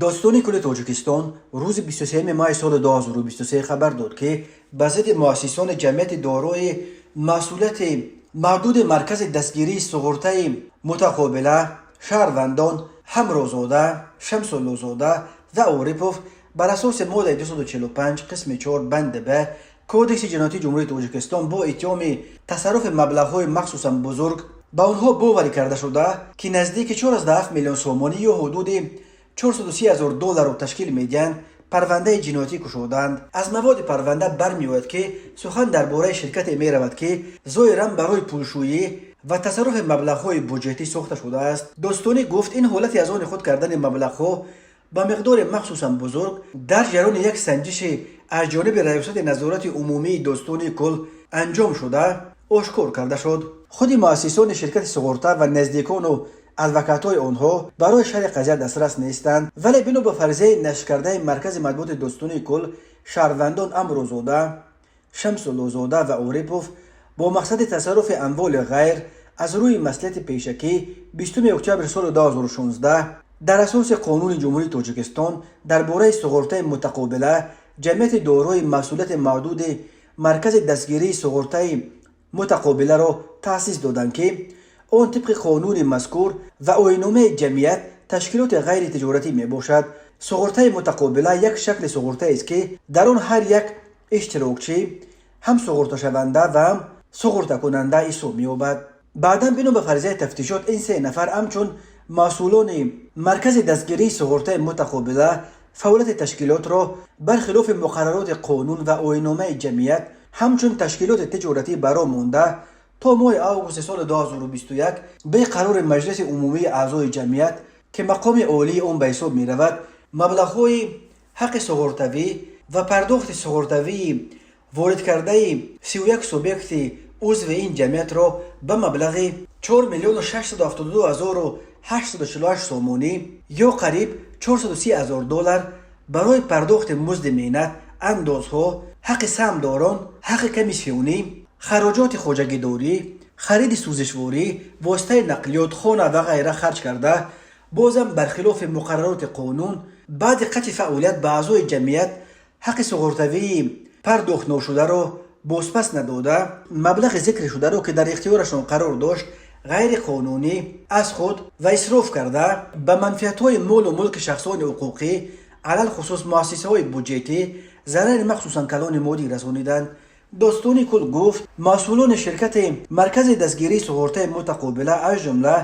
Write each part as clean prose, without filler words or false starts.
Додситонии кулли Тоҷикистон рӯзи 23 майи соли 2023 хабар дод, ки ба зидди муассисони ҷамъияти дорои масъулияти маҳдуди Маркази дастгирии суғуртаи мутақобила шаҳрвандон Ҳамрозода, Шамсуллозода ва Орипов бар асоси моддаи 245 қисми 4 банди б Кодекси ҷиноятии Ҷумҳурии Тоҷикистон бо иттиҳоми тасарруфи маблағҳои махсусан бузург ба онҳо боварӣ карда шуда, ки наздики 4,7 миллион сомонӣ ё ҳудуди 430 ҳазор долларро ташкил медиҳанд, парвандаи ҷиноятӣ кушоданд. Аз маводи парванда бармеояд, ки сухан дар бораи ширкате меравад, ки зоҳиран барои пулшӯӣ ва тасарруфи маблағҳои буҷетӣ сохта шудааст. Додситонӣ гуфт, ин ҳолати аз они худ кардани маблағҳо ба миқдори махсусан бузург дар ҷараёни як санҷиши аз ҷониби Раёсати назорати умумии Додситонии кулл анҷом шуда ошкор карда шуд. Худи муассисони ширкати суғурта ва наздикону адвокатҳои онҳо барои шарҳи қазия дастрас нестанд, вале бино ба фарзияи нашркардаи маркази матбуоти Додситонии кулл, шаҳрвандон Амрозода, Шамсуллозода ва Орипов бо мақсади тасарруфи амволи ғайр аз рӯи маслиҳати пешакӣ 20 октябри соли 2016 дар асоси Қонуни Ҷумҳурии Тоҷикистон дар бораи суғуртаи мутақобила ҷамъияти дорои масъулияти маҳдуди Маркази дастгирии суғуртаи мутақобиларо таъсис доданд, ки он тибқи қонуни мазкур ва оинномаи ҷамъият ташкилоти ғайритиҷоратӣ мебошад. Суғуртаи мутақобила як шакли суғуртаест, ки дар он ҳар як иштирокчӣ ҳам суғурташаванда ва ҳам суғуртакунанда ҳисоб меёбад. Баъдан, бино ба фарзияи тафтишот, ин се нафар ҳамчун масъулони Маркази дастгирии суғуртаи мутақобила фаъолияти ташкилотро бархилофи муқаррароти қонун ва оинномаи ҷамъият ҳамчун ташкилоти тиҷоратӣ бароҳ монда, то моҳи августи соли 2021 бе қарори Маҷлиси умумии аъзои ҷамъият, ки мақоми олии он ба ҳисоб меравад, маблағҳои ҳаққи суғуртавӣ ва пардохти суғуртавии воридкардаи 31 субъекти узви ин ҷамъиятро ба маблағи 4 672 848 сомонӣ ё қариб 430 ҳазор доллар барои пардохти музди меҳнат, андозҳо, ҳаққи саҳмдорон, ҳаққи комиссионӣ, хароҷоти хоҷагидорӣ, хариди сӯзишворӣ, воситаи нақлиёт, хона ва ғайра харҷ карда, бозам бархилофи муқаррароти қонун баъди қатъи фаъолият ба аъзои ҷамъият ҳаққи суғуртавии пардохтношударо бозпас надода, маблағи зикршударо, ки дар ихтиёрашон қарор дошт, ғайриқонунӣ аз худ ва исроф карда, ба манфиатҳои молу мулки шахсони ҳуқуқӣ, алалхусус муассисаҳои буҷетӣ, зарари махсусан калони моддӣ расониданд. Додситонии кулл гуфт, масъулони ширкати Маркази дастгирии суғуртаи мутақобила, аз ҷумла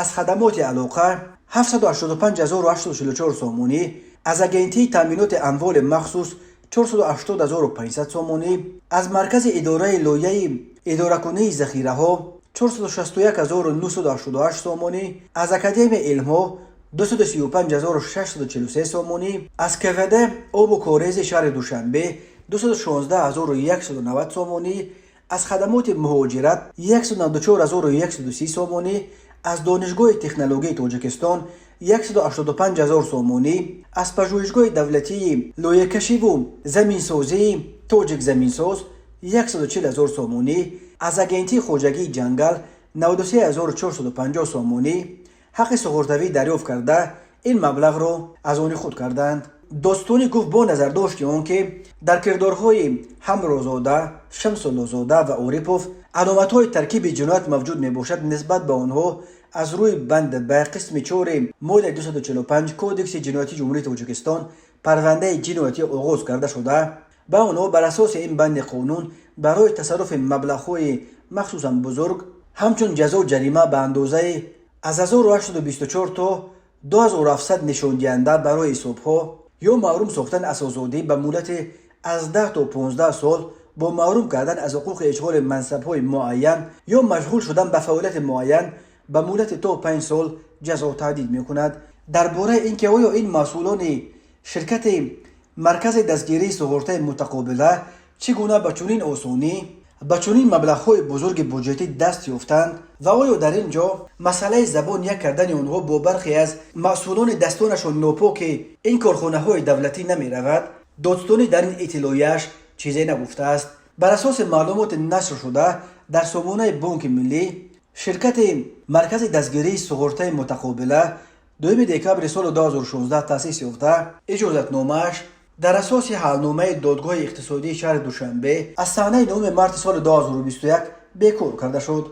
аз хадамоти алоқа 785 844 сомонӣ, аз Агентии таъминоти амволи махсус 480 500 сомонӣ, аз Маркази идораи лоиҳаи идоракунии захираҳо 461 988 сомонӣ, аз Академияи илмҳо 235 643 сомонӣ, аз КВД обу корези шаҳри Душанбе 216 190 сомонӣ, аз хадамоти муҳоҷират 194 130 сомонӣ, аз Донишгоҳи технологияи Тоҷикистон 185 000 сомонӣ, аз Пажӯҳишгоҳи давлатии лоиҳакашиву заминсозии Тоҷикзаминсоз 140 000 сомонӣ, аз Агентии хоҷагии ҷангал 93 450 сомонӣ ҳаққи суғуртавӣ дарёфт карда, ин маблағро аз они худ карданд. Додситонӣ гуфт, бо назардошти он ки дар кирдорҳои Ҳамрозода, Шамсуллозода ва Орипов аломатҳои таркиби ҷиноят мавҷуд мебошад, нисбат ба онҳо аз рӯи банди б қисми 4 моддаи 245 Кодекси ҷиноятии Ҷумҳурии Тоҷикистон парвандаи ҷиноятӣ оғоз карда шуда, ба онҳо бар асоси ин банди қонун барои тасарруфи маблағҳои махсусан бузург ҳамчун ҷазо ҷарима ба андозаи аз 1824 то 2700 нишондиҳанда барои ҳисобҳо ё маҳрум сохтан аз озодӣ ба муддати аз 10 то 15 сол бо маҳрум кардан аз ҳуқуқи ишғоли мансабҳои муайян ё машғул шудан ба фаъолияти муайян ба муддати то 5 сол ҷазо таҳдид мекунад. Дар бораи ин ки оё ин масъулони ширкати Маркази дастгирии суғуртаи мутақобила чӣ гуна ба чунин осонӣ ба чунин маблағҳои бузурги буҷетӣ даст ёфтанд ва оё дар ин ҷо масъалаи забон як кардани онҳо бо бархе аз масъулони дастонашон нопоки ин корхонаҳои давлатӣ намеравад, додситонӣ дар ин иттилоияш чизе нагуфтааст. Бар асоси маълумоти нашршуда дар сомонаи Бонки миллӣ, ширкати Маркази дастгирии суғуртаи мутақобила 2 декабри соли 2016 таъсис ёфта, иҷозатномааш дар асоси ҳалномаи додгоҳи иқтисодии шаҳри Душанбе аз санаи 9 марти соли 2021 бекор карда шуд.